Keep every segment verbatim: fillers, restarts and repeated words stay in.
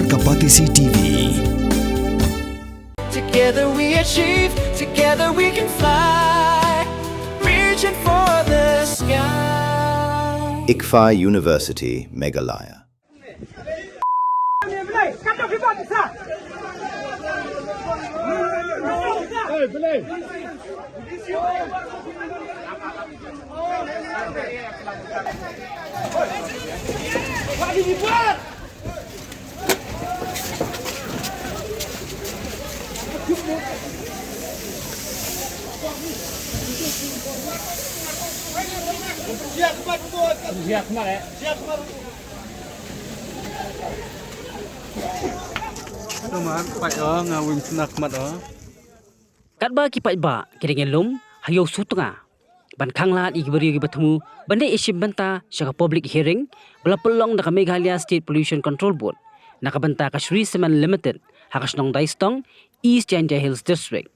Ka Batesi T V. Together we achieve, together we can fly, reaching for the sky. ICFAI University, Meghalaya. Siak mat, eh. Siak mat. Siak mat. Siak mat. Katba ki paidbah ki dang ïalum ha ïew sutnga ban khanglad ïa ki briew kiba thmu ban leit ïashim bynta sha ka public hearing ba la pynlong da ka Meghalaya State Pollution Control Board na ka bynta ka Shree Cement Limited ha ka shnong Daistong, East Jaintia Hills District.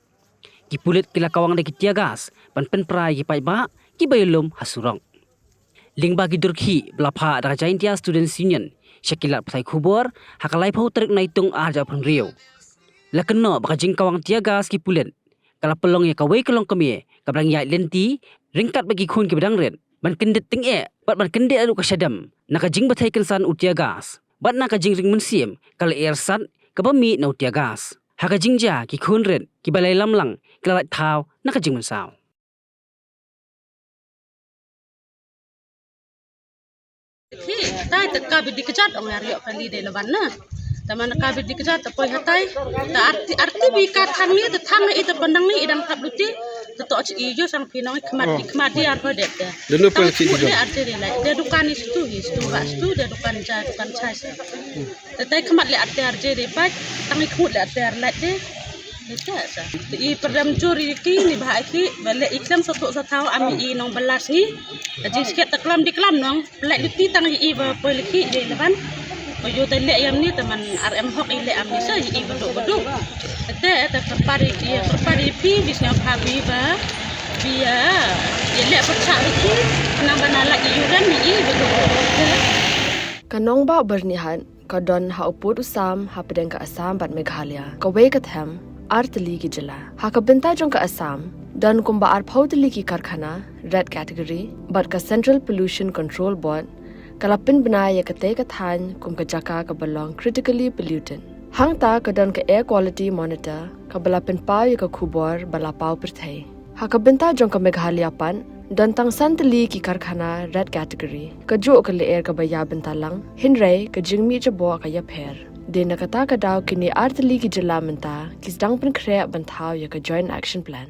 Ki pulit ki la kawang da ki tear gas ban pynpra ïa ki paidbah kiba ïalum ha surok. Lyngba ki dur khih ba la phah da ka Jaintia Students Union sha ki lad pathai khubor ha ka laiphew tarik Naitung arhajar arphew hynriew, la kynnoh ba ka jingkawang tear gas ki pulit ka la pynlong ïa kawei ka longkmie kaba dang ïaid lynti ryngkat bad ki khun kiba dang rit ban kyndit tyngeh bad ban kyndit ruh ka shadem na ka jingbthei kynsan u tear gas bad na ka jingring mynsiem ka lyer sat kaba mih na u tear gas. Ha ka jingjia ki khun rit kiba la ïalam lang ki la lait thaw na ka jingmynsaw. Ki tai ta ka bit dikjat ong ar ïoh kali dei la ban na. Ta man ka bit dikjat ta poi hatai. Ta arti arti bi ka thang ni ta thang ni ita pandang ni idang kap luti. Ta to chi i jo sang phi nong khmat di khmat di ar ko dep de. Dulu pel ki di. Ar te dei lai de dukan ni stu hi stu ba stu de dukan ja dukan chai. Ta tai khmat le ar te ar je dei ba tang i khmut le ar te ar lai de. Ita sa. I perdam jur i ki ni ba ki ba le i klem sa tok sa thaw am i nong balas ni. Ka jingskhet ta klam di klam nong. Lek di ti tang i ba poi leki i le ban. Ba yu ta le yam ni ta man ar em hok i le am ni sa i ba duk ba duk. Te ta perpari ki perpari pi bis nyam pha bi ba. Bi ya. I le percha leki. Nang ba na lek i yu ran ni i ba duk ba duk. Ka nongbah Byrnihat ka don ha u pud u sam hapdeng ka Assam bad Meghalaya. Kawei ka them, ar tylli ki jylla. Ha ka bynta jong ka Assam, don kumba arphew tylli ki karkhana, red category, bad ka Central Pollution Control Board, ka la pynbna ïa katei ka thaiñ kum ka jaka kaba long critically polluted. Hangta ka don ka Air Quality Monitor, kaba la pynpaw ïa ka khubor ba la paw pyrthei. Ha ka bynta jong ka Meghalaya pat, don tang san tylli ki karkhana red category. Kajuh ka lyer kaba ïa bynta lang, hynrei ka jingmih jaboh ka ïapher. Dei na kata ka daw kine ar tylli ki jylla mynta, ki sdang pynkhreh ban thaw ïa ka Joint Action Plan.